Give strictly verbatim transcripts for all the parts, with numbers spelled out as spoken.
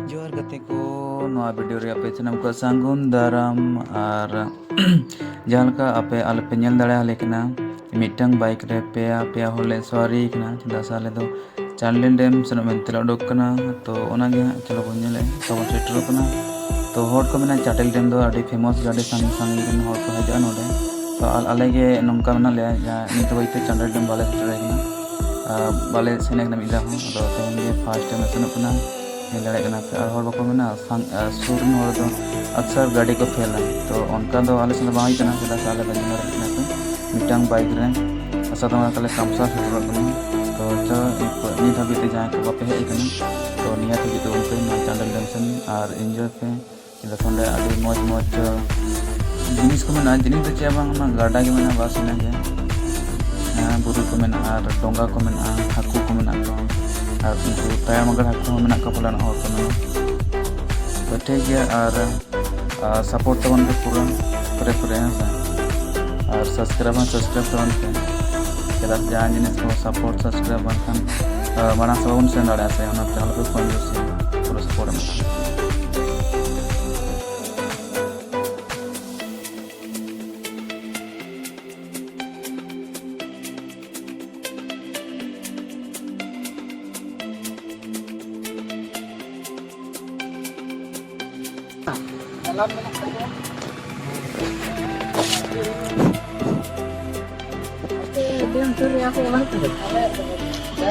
ᱡᱚᱦᱟᱨ ᱜᱟᱛᱮ ᱠᱚ, ᱱᱚᱣᱟ ᱵᱷᱤᱰᱤᱭᱳ ᱨᱮ ᱟᱯᱮ ᱥᱟᱱᱟᱢ ᱠᱚ ᱥᱟᱹᱜᱩᱱ ᱫᱟᱨᱟᱢ᱾ ᱟᱨ ᱡᱟᱦᱟᱸ ᱞᱮᱠᱟ ᱟᱯᱮ ᱟᱞᱮ ᱯᱮ ᱧᱮᱞ ᱫᱟᱲᱮᱭᱟᱞᱮ ᱠᱟᱱᱟ, ᱢᱤᱫᱴᱟᱝ ᱵᱟᱭᱤᱠ ᱨᱮ ᱯᱮᱭᱟ ᱯᱮᱭᱟ ᱦᱚᱲ ᱞᱮ ᱥᱚᱣᱟᱨᱤ ᱠᱟᱱᱟ, ᱪᱮᱫᱟᱜ ᱥᱮ ᱟᱞᱮ ᱫᱚ ᱪᱟᱱᱰᱤᱞ ᱰᱮᱢ ᱥᱮᱱᱚᱜ ᱢᱮᱱᱛᱮ ᱞᱮ ᱩᱰᱩᱠ ᱠᱟᱱᱟ᱾ ᱛᱚ ᱚᱱᱟᱜᱮ ᱦᱟᱸᱜ ᱪᱚᱞᱚ ᱵᱚᱱ ᱧᱮᱞᱮᱫ, ᱛᱚᱵᱚᱱ ᱥᱮᱴᱮᱨᱚᱜ ᱠᱟᱱᱟ᱾ ᱛᱚ ᱦᱚᱲ ᱠᱚ ᱢᱮᱱᱟ ᱪᱟᱱᱰᱤᱞ ᱰᱮᱢ ᱫᱚ ᱟᱹᱰᱤ ᱯᱷᱮᱢᱟᱥ ᱜᱮᱭᱟ, ᱟᱹᱰᱤ ᱥᱟᱺᱜᱤᱧ ᱥᱟᱺᱜᱤᱧ ᱨᱮᱱ ᱦᱚᱲ ᱠᱚ ᱦᱤᱡᱩᱜᱼᱟ ᱱᱚᱰᱮ᱾ ᱛᱚ ᱟᱞ- ᱟᱞᱮ ᱜᱮ ᱱᱚᱝᱠᱟ ᱢᱮᱱᱟᱜ ᱞᱮᱭᱟ, ᱡᱟᱦᱟᱸ ᱱᱤᱛ ᱦᱟᱹᱵᱤᱡ ᱛᱮ ᱪᱟᱱᱰᱤᱞ ᱰᱮᱢ ᱵᱟᱞᱮ ᱥᱮᱴᱮᱨ ᱠᱟᱱᱟ, ᱟᱨ ᱵᱟᱞᱮ ᱥᱮᱱ ᱠᱟᱱᱟ ᱢᱤᱫ ᱫᱷᱟᱣ ᱦᱚᱸ᱾ ᱟᱫᱚ ᱛᱮᱦᱮᱧ ᱜᱮ ᱯᱷᱟᱥᱴ ᱴᱟᱭᱤᱢ ᱞᱮ ᱥᱮᱱᱚᱜ ᱠᱟᱱᱟ᱾ ᱧᱮᱞ ᱫᱟᱲᱮᱭᱟᱜ ᱠᱟᱱᱟ ᱯᱮ, ᱟᱨ ᱦᱚᱲ ᱵᱟᱠᱚ ᱢᱮᱱᱟ ᱥᱟᱝ-, ᱟᱨ ᱥᱩᱨ ᱨᱮᱱ ᱦᱚᱲ ᱫᱚ ᱟᱠᱥᱟᱨ ᱜᱟᱹᱰᱤ ᱠᱚ ᱯᱷᱮᱞᱟ᱾ ᱛᱚ ᱚᱱᱠᱟ ᱫᱚ ᱟᱞᱮ ᱥᱮᱱ ᱫᱚ ᱵᱟᱝ ᱦᱩᱭ ᱠᱟᱱᱟ, ᱪᱮᱫᱟᱜ ᱥᱮ ᱟᱞᱮ ᱫᱚ ᱧᱮᱞ ᱫᱟᱲᱮᱭᱟᱜ ᱠᱟᱱᱟ ᱯᱮ ᱢᱤᱫᱴᱟᱝ ᱵᱟᱭᱤᱠ ᱨᱮ ᱟᱥᱟ ᱛᱟᱢᱟ ᱛᱟᱦᱞᱮ ᱠᱟᱢᱥᱟ ᱥᱮᱴᱮᱨᱚᱜ ᱠᱟᱱᱟ᱾ ᱛᱚ ᱪᱚ ᱱᱤᱛ ᱦᱟᱹᱵᱤᱡ ᱛᱮ ᱡᱟᱦᱟᱸᱭ ᱠᱚ ᱵᱟᱯᱮ ᱦᱮᱡ ᱟᱠᱟᱱᱟ, ᱛᱚ ᱱᱤᱭᱟᱹ ᱦᱟᱹᱵᱤᱡ ᱛᱮ ᱩᱱᱠᱩ ᱱᱚᱣᱟ ᱪᱟᱱᱰᱮᱞ ᱰᱮᱢ ᱥᱮᱱ ᱟᱨ ᱤᱱᱡᱚᱭ ᱯᱮ᱾ ᱪᱮᱫᱟᱜ ᱥᱮ ᱚᱸᱰᱮ ᱟᱹᱰᱤ ᱢᱚᱡᱽ ᱢᱚᱡᱽ ᱡᱤᱱᱤᱥ ᱠᱚ ᱢᱮᱱᱟᱜᱼᱟ᱾ ᱡᱤᱱᱤᱥ ᱫᱚ ᱪᱮᱫ ᱦᱚᱸ ᱵᱟᱝ, ᱚᱱᱟ ᱜᱟᱰᱟ ᱜᱮ ᱢᱮᱱᱟᱜᱼᱟ, ᱵᱟᱥ ᱤᱱᱟᱹᱜᱮ᱾ ᱦᱮᱸ, ᱵᱩᱨᱩ ᱠᱚ ᱢᱮᱱᱟᱜᱼᱟ, ᱟᱨ ᱰᱚᱸᱜᱟ ᱠᱚ ᱢᱮᱱᱟᱜᱼᱟ, ᱦᱟᱹᱠᱩ ᱠᱚ ᱢᱮᱱᱟᱜ ᱠᱚᱣᱟ, ᱟᱨ ᱩᱱᱠᱩ ᱛᱟᱭᱟᱲ ᱢᱟᱜᱟᱲ ᱦᱟᱹᱠᱩ ᱦᱚᱸ ᱢᱮᱱᱟᱜ ᱠᱚᱣᱟ ᱯᱟᱞᱮᱱ, ᱦᱚᱲ ᱠᱚ ᱢᱮᱱᱟ᱾ ᱛᱚ ᱴᱷᱤᱠ ᱜᱮᱭᱟ, ᱟᱨ, ᱟᱨ ᱥᱟᱯᱳᱨᱴ ᱛᱟᱵᱚᱱ ᱯᱮ ᱯᱩᱨᱟᱹ, ᱯᱩᱨᱟᱹ, ᱯᱩᱨᱟᱹ, ᱦᱮᱸ ᱥᱮ? ᱟᱨ ᱥᱟᱵᱥᱠᱨᱟᱭᱤᱵ ᱦᱚᱸ ᱥᱟᱵᱥᱠᱨᱟᱭᱤᱵ ᱛᱟᱵᱚᱱ ᱯᱮ, ᱪᱮᱫᱟᱜ ᱡᱟᱦᱟᱸ ᱡᱤᱱᱤᱥ ᱠᱚ ᱥᱟᱯᱳᱨᱴ ᱥᱟᱵᱥᱠᱨᱟᱭᱤᱵ ᱵᱟᱝᱠᱷᱟᱱ, ᱟᱨ ᱢᱟᱲᱟᱝ ᱥᱮᱫ ᱵᱟᱵᱚᱱ ᱥᱮᱱ ᱫᱟᱲᱮᱭᱟᱜᱼᱟ ᱥᱮ, ᱚᱱᱟᱛᱮ ᱟᱞᱚᱯᱮ ᱠᱚᱢ ᱡᱳᱨ ᱥᱮ ᱯᱩᱨᱟᱹ ᱥᱟᱯᱳᱨᱴ ᱮᱢᱚᱜ ᱯᱮ᱾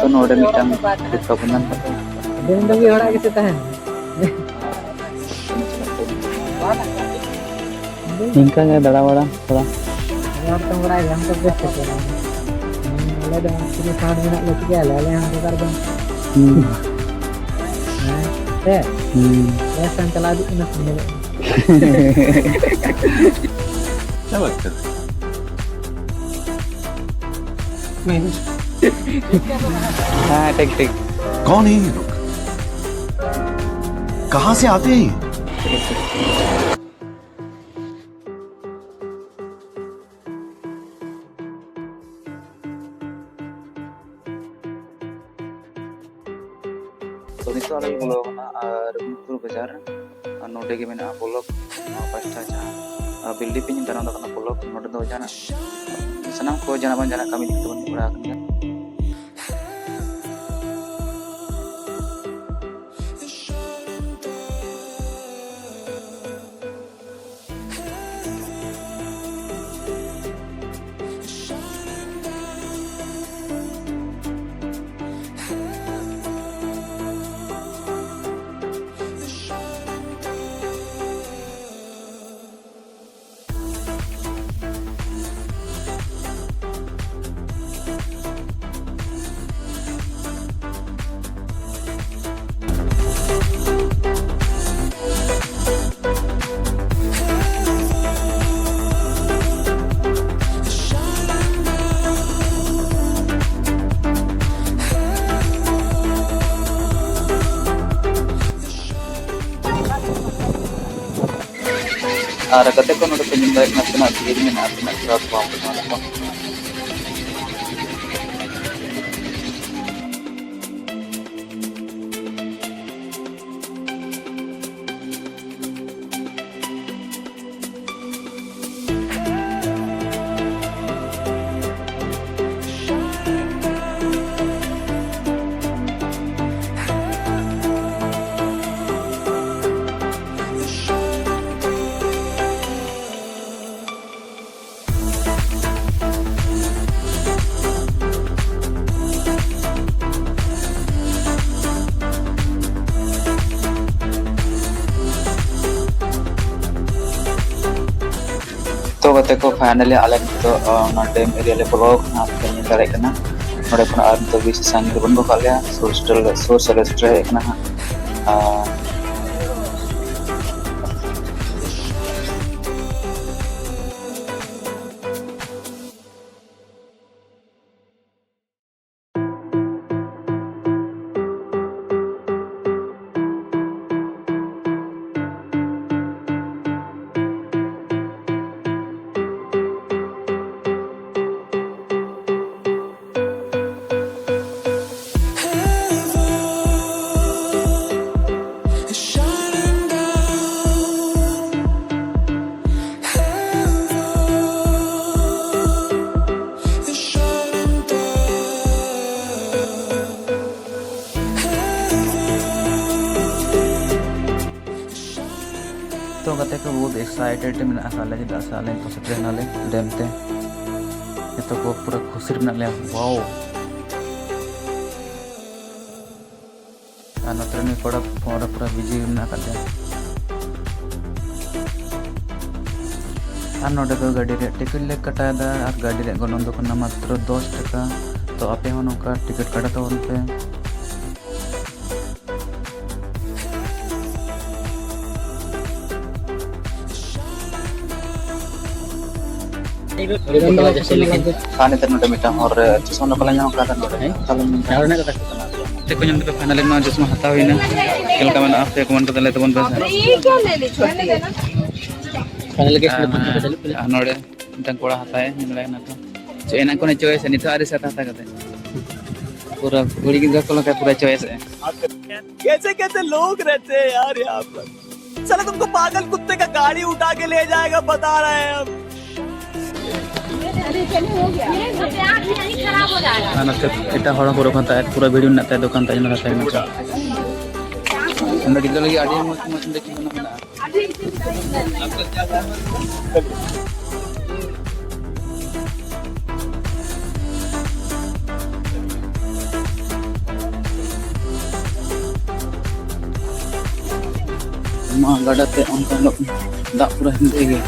ᱛᱚ ᱱᱚᱰᱮ ᱢᱤᱫᱴᱟᱝ ᱡᱚᱛᱚ ᱠᱚ ᱧᱟᱢ ᱠᱟᱫᱟ᱾ ᱰᱩᱝᱰᱩᱝᱤ ᱦᱚᱲᱟᱜ ᱜᱮᱥᱮ ᱛᱟᱦᱮᱱ᱾ ᱱᱤᱝᱠᱟ ᱜᱮ ᱫᱟᱬᱟ ᱵᱟᱲᱟ ᱛᱷᱚᱲᱟ᱾ ᱦᱚᱲ ᱛᱚ ᱵᱟᱲᱟᱭ ᱜᱮᱭᱟᱢ ᱛᱚ ᱵᱮᱥ ᱠᱟᱛᱮ᱾ ᱦᱩᱸ, ᱟᱞᱮ ᱫᱚ ᱪᱤᱞᱤ ᱥᱟᱦᱟᱱ ᱢᱮᱱᱟᱜ ᱞᱮ ᱪᱤᱠᱟᱹᱭᱟᱞᱮ? ᱟᱞᱮ ᱦᱚᱸ ᱵᱮᱠᱟᱨ ᱫᱚ᱾ ᱦᱩᱸ᱾ ᱦᱮᱸ? ᱥᱮ? ᱦᱩᱸ᱾ ᱵᱮᱥ ᱠᱷᱟᱱ ᱪᱟᱞᱟᱣ ᱤᱫᱤᱜ ᱠᱟᱱᱟ ᱥᱮ ᱧᱮᱞᱚᱜ ᱠᱟᱱᱟ? ᱪᱟᱞᱟᱜ ᱠᱟᱱᱟ᱾ हाँ, ठीक, ठीक। कौन है ये लोग? कहाँ से आते हैं ये? ᱛᱚ ᱱᱤᱛᱚᱜ ᱞᱮ ᱵᱚᱞᱚ ᱟᱠᱟᱱᱟ ᱟᱨ ᱨᱚᱜᱷᱩᱱᱟᱛᱷᱯᱩᱨ ᱵᱟᱡᱟᱨ, ᱟᱨ ᱱᱚᱰᱮ ᱜᱮ ᱢᱮᱱᱟᱜᱼᱟ ᱵᱞᱚᱠ, ᱱᱚᱣᱟ ᱯᱟᱥᱴᱟ ᱡᱟᱦᱟᱸ, ᱟᱨ ᱵᱤᱞᱰᱤ ᱯᱤᱧ ᱫᱟᱬᱟᱱ ᱫᱚ ᱠᱟᱱᱟ ᱵᱞᱚᱠ᱾ ᱱᱚᱰᱮ ᱫᱚ ᱡᱟᱦᱟᱱᱟᱜ ᱥᱟᱱᱟᱢ ᱠᱚ ᱡᱟᱦᱟᱱᱟᱜ ᱵᱟᱝ ᱡᱟᱦᱟᱱᱟᱜ ᱠᱟᱹᱢᱤ ᱡᱚᱛᱚ ᱵᱚᱱ ᱠᱚᱨᱟᱣ ᱠᱟᱱ ᱜᱮᱭᱟ᱾ ᱟᱨ ᱜᱟᱛᱮ ᱠᱚ, ᱱᱚᱰᱮ ᱯᱮ ᱧᱮᱞ ᱫᱟᱲᱮᱭᱟᱜ ᱠᱟᱱᱟ ᱛᱤᱱᱟᱹᱜ ᱵᱷᱤᱲ ᱢᱮᱱᱟᱜᱼᱟ, ᱛᱤᱱᱟᱹᱜ ᱠᱷᱟᱨᱟᱯ ᱵᱟᱝ ᱢᱮᱱᱟᱜᱼᱟ᱾ ᱛᱚ ᱜᱟᱛᱮ ᱠᱚ, finally ᱟᱞᱮ ᱱᱤᱛᱚᱜ, ᱚ, ᱚᱱᱟ ᱰᱮᱢ ᱮᱨᱤᱭᱟ ᱞᱮ ᱵᱚᱞᱚ ᱟᱠᱟᱱᱟ᱾ ᱟᱯᱮ ᱯᱮ ᱧᱮᱞ ᱫᱟᱲᱮᱭᱟᱜ ᱠᱟᱱᱟ, ᱱᱚᱰᱮ ᱠᱷᱚᱱ ᱟᱨ ᱱᱤᱛᱚᱜ ᱵᱮᱥᱤ ᱥᱟᱺᱜᱤᱧ ᱫᱚ ᱵᱟᱹᱱᱩᱜ ᱟᱠᱟᱫ ᱞᱮᱭᱟ, ᱥᱩᱨ ᱥᱮᱴᱮᱨ, ᱥᱩᱨ ᱥᱮᱴᱮᱨ ᱦᱮᱡ ᱟᱠᱟᱱᱟ ᱦᱟᱸᱜ᱾ ᱟᱨ ᱜᱟᱛᱮ ᱠᱚ ᱵᱚᱦᱩᱛ ᱮᱠᱥᱟᱭᱴᱮᱰ ᱢᱮᱱᱟᱜ ᱟᱠᱟᱫ ᱞᱮᱭᱟ, ᱪᱮᱫᱟᱜ ᱥᱮ ᱟᱞᱮ ᱱᱤᱛᱚᱜ ᱥᱮᱴᱮᱨ ᱮᱱᱟᱞᱮ ᱰᱮᱢ ᱛᱮ᱾ ᱡᱚᱛᱚ ᱠᱚ ᱯᱩᱨᱟᱹ ᱠᱷᱩᱥᱤ ᱨᱮ ᱢᱮᱱᱟᱜ ᱞᱮᱭᱟ᱾ ᱣᱟᱣ! ᱟᱨ ᱱᱚᱛᱮ ᱨᱮ ᱱᱩᱭ ᱠᱚᱲᱟ ᱯᱷᱳᱱ ᱨᱮ ᱯᱩᱨᱟᱹ ᱵᱤᱡᱤ ᱢᱮᱱᱟᱜ ᱟᱠᱟᱫᱮᱭᱟ᱾ ᱟᱨ ᱱᱚᱰᱮ ᱫᱚ ᱜᱟᱹᱰᱤ ᱨᱮᱭᱟᱜ ᱴᱤᱠᱤᱴ ᱞᱮ ᱠᱟᱴᱟᱣᱮᱫᱟ ᱟᱨ ᱜᱟᱹᱰᱤ ᱨᱮᱭᱟᱜ ᱜᱚᱱᱚᱝ ᱫᱚ ᱠᱟᱱᱟ ᱢᱟᱛᱨᱚ ᱫᱚᱥ ᱴᱟᱠᱟ᱾ ᱛᱚ ᱟᱯᱮ ᱦᱚᱸ ᱱᱚᱝᱠᱟ ᱴᱤᱠᱤᱴ ᱠᱟᱴᱟᱣ ᱛᱟᱵᱚᱱ ᱯᱮ᱾ ᱟᱨ ᱱᱮᱛᱟᱨ ᱱᱚᱰᱮ ᱢᱤᱫᱴᱟᱝ ᱦᱚᱨ ᱨᱮ ᱪᱚᱥᱢᱟ ᱫᱚᱠᱟᱱ ᱞᱮ ᱧᱟᱢ ᱟᱠᱟᱫᱟ ᱱᱚᱰᱮ᱾ ᱦᱮᱸ? ᱛᱟᱦᱞᱮ ᱢᱮᱱᱫᱟ, ᱴᱟᱣᱟᱨ ᱨᱮᱱᱟᱜ ᱠᱟᱛᱷᱟ ᱠᱚ ᱠᱟᱱᱟ᱾ ᱛᱮ ᱠᱚ ᱧᱮᱞ ᱛᱮᱯᱮ ᱯᱷᱟᱭᱱᱟᱞᱤ ᱱᱚᱣᱟ ᱪᱚᱥᱢᱟ ᱦᱟᱛᱟᱣ ᱦᱩᱭᱱᱟ᱾ ᱪᱮᱫ ᱞᱮᱠᱟ ᱢᱮᱱᱟᱜᱼᱟ ᱟᱯᱮ ᱠᱚᱢᱮᱱᱴ ᱠᱟᱛᱮ ᱞᱟᱹᱭ ᱛᱟᱵᱚᱱ ᱯᱮ ᱥᱮ᱾ ᱯᱷᱟᱭᱱᱟᱞᱤ ᱜᱮ ᱟᱨ ᱱᱚᱰᱮ ᱢᱤᱫᱴᱟᱝ ᱠᱚᱲᱟ ᱦᱟᱛᱟᱣ ᱧᱮᱞ ᱫᱟᱲᱮᱭᱟᱜ ᱠᱟᱱᱟ ᱯᱮ᱾ ᱪᱚ ᱮᱱᱟᱝ ᱠᱷᱚᱱᱮ ᱪᱚᱭᱮᱥ ᱱᱤᱛᱚᱜ ᱟᱹᱣᱨᱤ ᱥᱟᱛ ᱦᱟᱛᱟᱣ ᱠᱟᱛᱮ᱾ ᱯᱩᱨᱟᱹ ᱠᱩᱲᱤ ᱜᱤᱫᱽᱨᱟᱹ ᱠᱚ ᱞᱮᱠᱟ ᱯᱩᱨᱟᱹ ᱪᱚᱭᱮᱥ᱾ कैसे कैसे लोग रहते हैं यार यहाँ पर। साला तुमको पागल कुत्ते का गाड़ी उठा के ले जाएगा, बता रहे हैं हम। ᱟᱨ ᱱᱚᱛᱮ ᱮᱴᱟᱜ ᱦᱚᱲ ᱦᱚᱸᱠᱚ ᱫᱚᱠᱟᱱ ᱛᱟᱭᱟ, ᱯᱩᱨᱟᱹ ᱵᱷᱤᱲ ᱢᱮᱱᱟᱜ ᱛᱟᱭᱟ ᱫᱚᱠᱟᱱ ᱛᱟᱭ, ᱧᱮᱞ ᱠᱟᱛᱮ ᱢᱮᱱᱟᱜᱼᱟ᱾ ᱚᱸᱰᱮ ᱜᱤᱫᱽᱨᱟᱹ ᱞᱟᱹᱜᱤᱫ ᱟᱹᱰᱤ ᱢᱚᱡᱽ ᱢᱚᱡᱽ ᱚᱸᱰᱮ ᱠᱷᱮᱞᱱᱟ ᱢᱮᱱᱟᱜᱼᱟ᱾ ᱢᱟ ᱜᱟᱰᱟ ᱛᱮ ᱚᱱᱠᱟ ᱧᱮᱞᱚᱜ ᱠᱟᱱᱟ, ᱫᱟᱜ ᱯᱩᱨᱟᱹ ᱦᱮᱸᱫᱮ ᱜᱮ᱾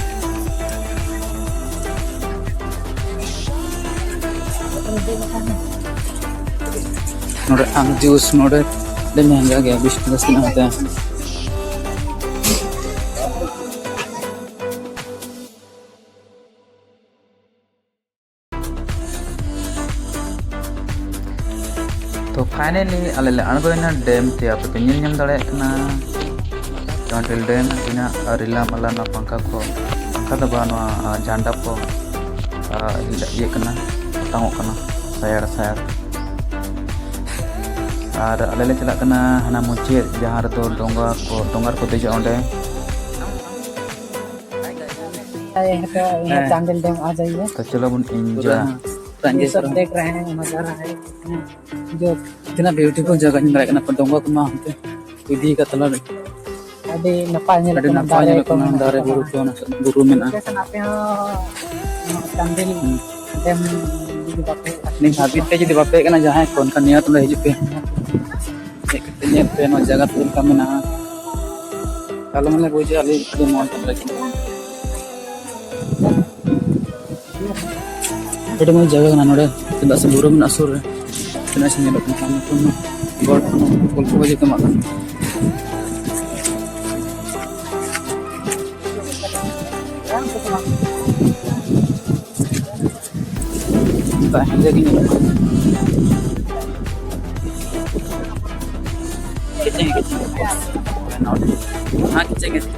ᱱᱚᱰᱮ ᱟᱢ ᱡᱩᱥ ᱱᱚᱰᱮ ᱟᱹᱰᱤ ᱢᱮᱦᱮᱝᱜᱟ ᱜᱮᱭᱟ, ᱵᱤᱥ ᱴᱟᱠᱟ ᱛᱤᱱᱟᱹᱜ ᱦᱟᱛᱟᱣᱟ᱾ ᱛᱚ finally ᱟᱞᱮ ᱞᱮ ᱟᱬᱜᱚᱭᱮᱱᱟ ᱰᱮᱢ ᱛᱮ᱾ ᱟᱯᱮ ᱯᱮ ᱧᱮᱞ ᱧᱟᱢ ᱫᱟᱲᱮᱭᱟᱜ ᱠᱟᱱᱟ ᱪᱟᱱᱰᱤᱞ ᱰᱮᱢ ᱨᱮᱱᱟᱜ ᱨᱤᱞᱟ ᱢᱟᱞᱟ ᱱᱚᱣᱟ ᱯᱟᱝᱠᱷᱟ ᱠᱚ, ᱯᱟᱝᱠᱷᱟ ᱫᱚ ᱵᱟᱝ, ᱱᱚᱣᱟ ᱡᱷᱟᱱᱰᱟ ᱠᱚ ᱤᱭᱟᱹᱜ ᱠᱟᱱᱟ, ᱚᱴᱟᱝᱚᱜ ᱠᱟᱱᱟ ᱥᱟᱭᱟᱲ ᱥᱟᱭᱟᱲ᱾ ᱟᱨ ᱟᱞᱮ ᱞᱮ ᱪᱟᱞᱟᱜ ᱠᱟᱱᱟ ᱦᱟᱱᱟ ᱢᱩᱪᱟᱹᱫ, ᱡᱟᱦᱟᱸ ᱨᱮᱫᱚ ᱰᱚᱸᱜᱟ ᱠᱚ, ᱰᱚᱸᱜᱟ ᱨᱮᱠᱚ ᱫᱮᱡᱚᱜᱼᱟ ᱚᱸᱰᱮ᱾ ᱦᱮᱸ᱾ ᱪᱟᱱᱰᱤᱞ ᱰᱮᱢ ᱟ ᱡᱟᱭᱮ᱾ ᱛᱚ ᱪᱚᱞᱚ ᱵᱚᱱ enjoy। ये सब देख रहे हैं, मजा आ रहा है। जो इतना beautiful जगह ᱧᱮᱞ ᱫᱟᱲᱮᱭᱟᱜ ᱠᱟᱱᱟ ᱯᱮ, ᱰᱚᱸᱜᱟ ᱠᱚᱢᱟ ᱦᱟᱱᱛᱮ ᱤᱫᱤ ᱟᱠᱟᱫ ᱛᱟᱞᱟ ᱨᱮ᱾ ᱟᱹᱰᱤ ᱱᱟᱯᱟᱭ ᱧᱮᱞᱚᱜ ᱟᱹᱰᱤ ᱠᱟᱱᱟ, ᱱᱟᱯᱟᱭ ᱫᱟᱨᱮ ᱧᱮᱞᱚᱜ ᱠᱚ ᱠᱟᱱᱟ, ᱢᱮᱱᱟᱜ ᱫᱟᱨᱮ ᱟᱠᱟᱫᱟ᱾ ᱵᱩᱨᱩ ᱠᱚ, ᱚᱱᱟ ᱵᱩᱨᱩ ᱢᱮᱱᱟᱜᱼᱟ᱾ ᱟᱯᱮ ᱥᱮᱱ ᱟᱯᱮ ᱦᱚᱸ ᱱᱚᱣᱟ ᱪᱟᱱᱰᱤᱞ ᱦᱩᱸ᱾ ᱰᱮᱢ ᱡᱩᱫᱤ ᱵᱟᱯᱮ ᱦᱮᱡ ᱟᱠᱟᱱᱟ, ᱱᱤᱛ ᱦᱟᱹᱵᱤᱡ ᱛᱮ ᱡᱩᱫᱤ ᱵᱟᱯᱮ ᱦᱮᱡ ᱟᱠᱟᱱᱟ, ᱡᱟᱦᱟᱸᱭ ᱠᱚ ᱚᱱᱠᱟ ᱱᱤᱭᱟᱹ ᱛᱚᱞᱟ ᱦᱤᱡᱩᱜ ᱯᱮ, ᱦᱮᱡ ᱠᱟᱛᱮ ᱧᱮᱞ ᱯᱮ ᱱᱚᱣᱟ ᱡᱟᱭᱜᱟ ᱪᱮᱫ ᱞᱮᱠᱟ ᱢᱮᱱᱟᱜᱼᱟ᱾ ᱟᱞᱮ ᱢᱟᱞᱮ ᱵᱩᱡᱟ ᱟᱹᱰᱤ, ᱟᱹᱰᱤ ᱢᱚᱡᱽ ᱞᱟᱹᱜᱤᱫ᱾ ᱟᱹᱰᱤ ᱢᱚᱡᱽ ᱡᱟᱭᱜᱟ ᱠᱟᱱᱟ ᱱᱚᱰᱮ, ᱪᱮᱫᱟᱜ ᱥᱮ ᱵᱩᱨᱩ ᱢᱮᱱᱟᱜᱼᱟ ᱥᱩᱨ ᱨᱮ᱾ ᱛᱤᱱᱟᱹᱜ ᱥᱟᱺᱜᱤᱧ ᱧᱮᱞᱚᱜ ᱠᱟᱱᱟ, ᱱᱤᱛᱚᱝ ᱢᱟ ᱜᱚᱞᱯᱚ, ᱜᱚᱞᱯᱚ ᱠᱚ ᱡᱚᱛᱚ ᱢᱟᱜ ᱠᱟᱱᱟ᱾ ᱫᱟᱜ ᱦᱮᱸᱫᱮ ᱜᱮ ᱧᱮᱞᱚᱜ ᱠᱟᱱᱟ᱾ ᱠᱮᱪᱮᱝ, ᱠᱮᱪᱮᱝ᱾ ᱦᱮᱸ, ᱠᱮᱪᱮᱝ, ᱠᱮᱪᱮᱝ᱾